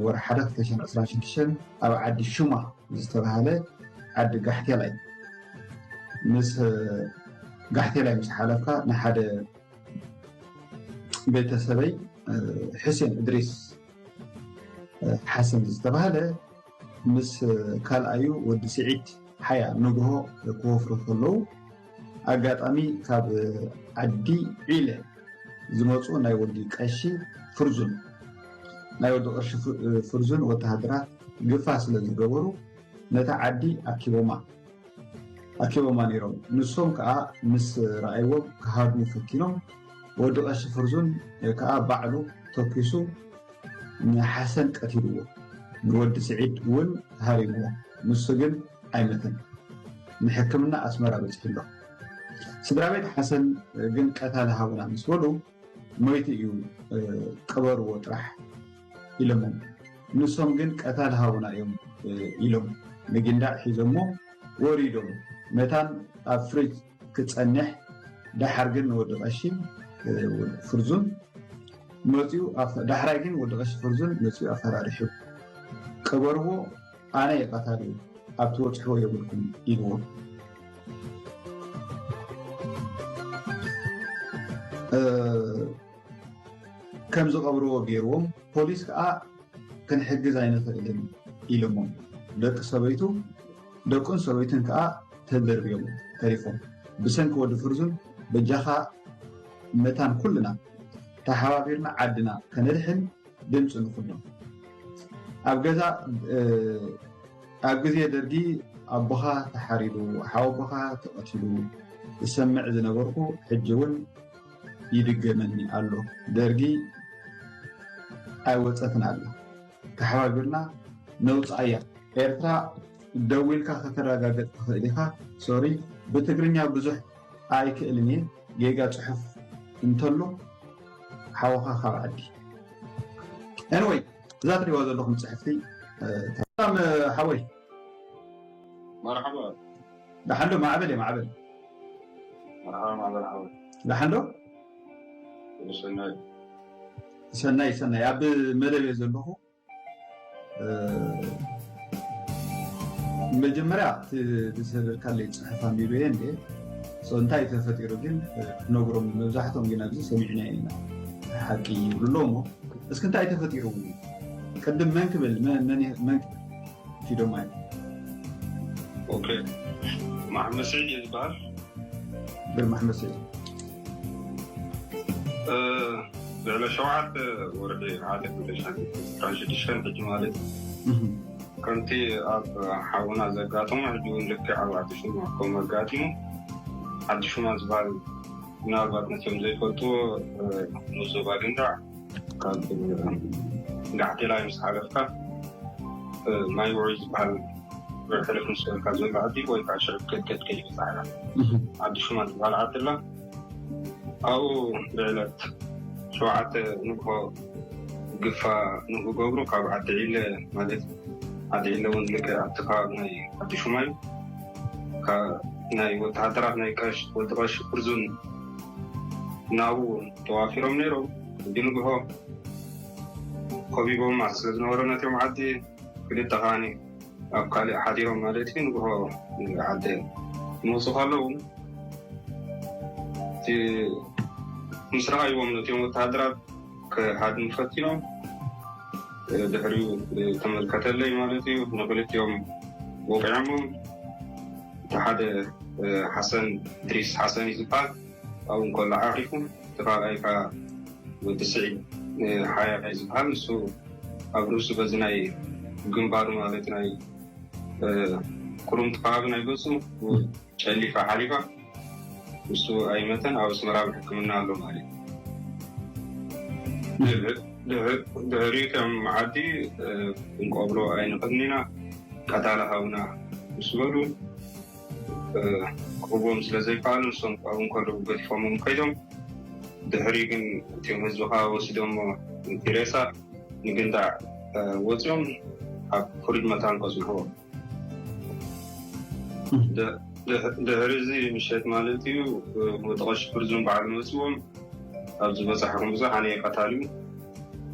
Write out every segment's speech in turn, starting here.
ወርሒ ሓደ ክልተ ሽሕን ዕስራን ሽዱሽተን ኣብ ዓዲ ሹማ ዝተባሃለ ዓዲ ጋሕቴላይ፣ ምስ ጋሕቴላይ ምስ ሓለፍካ ንሓደ ቤተሰበይ፣ ሕሴን እድሪስ ሓሰን ዝተባሃለ፣ ምስ ካልኣዩ ወዲ ስዒድ ሓያ ንግሆ ክወፍሩ ከለዉ፣ ኣጋጣሚ ካብ ዓዲ ዒለ ዝመፁ ናይ ወዲ ቀሺ ፍርዙን፣ ናይ ወዲ ቀሺ ፍርዙን ወተሃደራት ግፋ ስለ ዝገበሩ፣ ነታ ዓዲ ኣኪቦማ ኣኪቦማ ነይሮም። ንሶም ከዓ ምስ ረኣይዎም ክሃድሙ ፈቲኖም። ወዲ ቀሺ ፍርዙን ከዓ ባዕሉ ተኪሱ ንሓሰን ቀቲልዎ። ንወዲ ስዒድ እውን ሃሪምዎ። ንሱ ግን ኣይመተን። ንሕክምና ኣስመራ በፂሑ ኣሎ። ስድራ ቤት ሓሰን ግን ቀታሊ ሃቡና ምስ በሉ፣ ሞይቱ እዩ፣ ቅበርዎ ጥራሕ ኢሎሞም። ንሶም ግን ቀታሊ ሃቡና እዮም ኢሎም ንጊንዳዕ ሒዞሞ ወሪዶም። መታን ኣብ ፍሪጅ ክፀንሕ፣ ደሓር ግን ወዲ ቀሺ ፍርዙን መፂኡ፣ ዳሕራይ ግን ወዲ ቀሺ ፍርዙን መፂኡ ኣፈራሪሑ፣ ቅበርዎ፣ ኣነ እየ ቀታሊ፣ ኣብ ትበፅሕዎ የብልኩም ኢልዎም። ከም ዝቐብርዎ ገይርዎም፣ ፖሊስ ከዓ ክንሕግዝ ኣይንኽእልን ኢሎሞም። ደቂ ሰበይቱ፣ ደቁን ሰበይቱን ከዓ ተደርብዮም ተሪፎም። ብሰንኪ ወዲ ፍርዙን በጃኻ መታን ኩልና ተሓባቢርና ዓድና ከነድሕን ድምፂ ንኹኖም። ኣብ ገዛ ኣብ ግዜ ደርጊ ኣቦኻ ተሓሪዱ፣ ሓወቦኻ ተቐቲሉ ዝሰምዕ ዝነበርኩ ሕጂ እውን ይድገመኒ ኣሎ። ደርጊ ኣይወፀትን ኣላ። ተሓባቢርና ነውፃያ። ኤርትራ ደዊልካ ከተረጋገፅ ትኽእል ኢኻ። ሶሪ፣ ብትግርኛ ብዙሕ ኣይክእልን እየ። ጌጋ ፅሑፍ እንተሎ ሓወኻ ካብ ዓዲ። Anyway፣ እዛ ትሪእዋ ዘለኹም ፅሕፍቲ፣ ሰላም ሓወይ። መርሓባ። ደሓን ዶ? ማዕበል እየ፣ ማዕበል። መርሓባ ማዕበል ሓወይ። ደሓን ዶ? ሰናይ። ሰናይ፣ ሰናይ። ኣብ መደብ እየ ዘለኹ። መጀመርያ ዝሰደድካለይ ፅሑፍ ኣንቢበ እየ እንዴ። እንታይ ተፈጢሩ ግን ክነግሮም፣ መብዛሕትኦም ግን ኣብዚ ሰሚዕና ኢና፣ ሓቂ ይብሉ ኣለዉ እሞ፣ እስኪ እንታይ ተፈጢሩ? ቅድም መን ክብል? መን ክብል? ፊዶ ማይ። ኦኬ። ማሕመድ ስዒድ እየ ዝበሃል። ግርማ ኣሕመድ ስዒድ። ልዕሊ ሸውዓተ ወርሒ ሓደ ክልተ ሽሕን ዕስራን ሽዱሽተን ሕጂ ማለት እዩ። ከምቲ ኣብ ሓውና ዘጋጠሞ ሕጂ እውን ልክዕ ኣብ ዓዲ ሹማ ከም ኣጋጢሙ፣ ዓዲ ሹማ ዝበሃል ምናልባት ነቶም ዘይፈልጥዎ ንዞባ ግንዳዕ ካብ ጋሕቴላይ ምስ ሓለፍካ ማይ ውዑይ ዝበሃል ሕልፍ ምስ በልካ ዘሎ ዓዲ ወይ ከዓ ሽዑ ክትከድ ከይበፅሓካ ዓዲ ሹማ ዝበሃል ዓዲ ኣላ። ኣብኡ ብዕለት ሸውዓተ ንግሆ ግፋ ንክገብሩ ካብ ዓዲ ዒለ ማለት ዓዲ ዒለ እውን ልክዕ ኣብቲ ከባቢ ናይ ዓዲ ሹማ እዩ። ናይ ወተሃደራት ናይ ቀሽ ወዲ ቀሽ ፍርዙን ናብኡ ተዋፊሮም ነይሮም። ሕጂ ንግሆ ከቢቦማ ስለ ዝነበሩ ነቲኦም ዓዲ ክልተ ከዓኒ ኣብ ካልእ ሓዲሮም ማለት እዩ። ንግሆ ዓዲ ይመፁ ከለዉ እቲ ምስ ረኣይዎም ነቲኦም ወተሃደራት ክሃድሙ ፈቲኖም ድሕሪኡ ተመልከተለይ ማለት እዩ። ንክልቲኦም ወቂዖሞም እቲ ሓደ ሓሰን ድሪስ ሓሰን እዩ ዝበሃል ኣብኡ እንከሎ ዓሪፉ እቲ ካልኣይ ከዓ ወዲ ስዒድ ሓያይ ዝበሃል ንሱ ኣብ ርእሱ በዚ ናይ ግንባሩ ማለት ናይ ኩሩምቲ ከባቢ ናይ ገፁ ጨሊፋ ሓሊፋ ንሱ ኣይመተን ኣብ ኣስመራ ኣብ ሕክምና ኣሎ ማለት እዩ። ድሕሪኡ ከም ዓዲ ክንቀብሮ ኣይንኽእልን ኢና ቀታሊ ሃቡና ምስ በሉ ክህቦም ስለ ዘይከኣሉ ንሶም ኣብኡ እንከለዉ ገዲፎሞም ከይዶም። ድሕሪ ግን እቲኦም ህዝቢ ከዓ ወሲዶሞ እቲ ሬሳ ንግንዳዕ ወፂኦም ኣብ ፍሉይ መታን ከፅንሕዎ ድሕሪ እዚ ምሸት ማለት እዩ ወዲ ቀሺ ፍርዙን በዓል መፅዎም ኣብ ዝበፃሕኹም ብዙሕ ኣነ ቀታሊ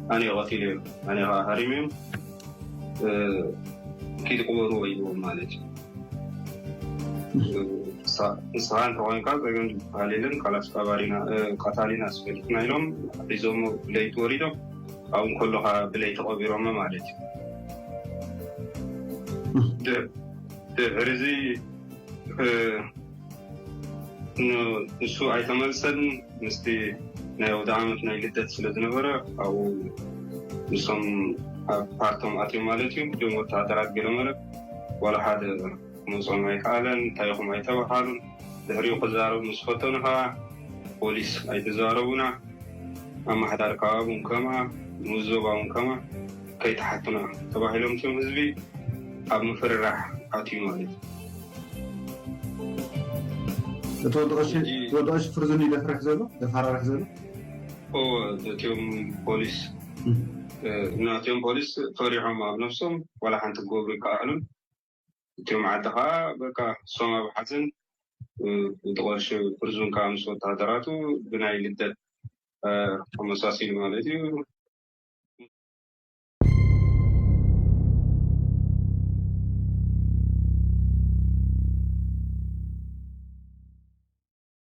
ኣነ ቀቲለዮም፣ ኣነ ከዓ ሃሪመዮም፣ እ፣ ኪድ ቅበርዎ ኢልዎም ማለት እዩ። ንስኻ እንተኾይንካ ጸገም ዝበሃል የለን፣ ካላስ ቀባሪና፣ እ፣ ቀታሊና ኣስፈሊጥና ኢሎም ሒዞሞ ብለይቲ ወሪዶም፣ ኣብኡ እንከሎ ከዓ ብለይቲ ቀቢሮሞ ማለት እዩ። ድ-፣ ድሕሪ እዚ፣ እ፣ ን-፣ ንሱ ኣይተመልሰን። ምስቲ ናይ ወደ ዓመት ናይ ልደት ስለ ዝነበረ ኣብኡ ንሶም ኣብ ፓርቶም ኣትዮም ማለት እዩ። እቶም ወተሃደራት ገለ መለ ዋላ ሓደ ክመፅኦም ኣይከኣለን። እንታይ ኢኹም ኣይተባሃሉን። ድሕሪኡ ክዛረቡ ምስ ፈተኑ ከዓ ፖሊስ ኣይተዛረቡና፣ ኣማሓዳሪ ከባቢ እውን ከማ፣ ንኡስ ዞባ እውን ከማ ከይተሓቱና ተባሂሎም እቶም ህዝቢ ኣብ ምፍርራሕ ኣትዩ ማለት እዩ። እቲ ወዲ ቀሺ እቲ ወዲ ቀሺ ፍርዝን ይደፍርሕ ዘሎ ደፋራርሕ ዘሎ እዎ፣ እቲኦም ፖሊስ እ፣ ናትዮም ፖሊስ ፈሪሖም ኣብ ነብሶም ዋላ ሓንቲ ክገብሩ ይከኣሉን። እቲኦም ዓዲ ከዓ በቃ እሶም ኣብ ሓዘን፣ እ፣ እቲ ቀሺ ፍርዙን ከዓ ምስ ወተሃደራቱ ብናይ ልደት፣ እ፣ ተመሳሲሉ ማለት እዩ።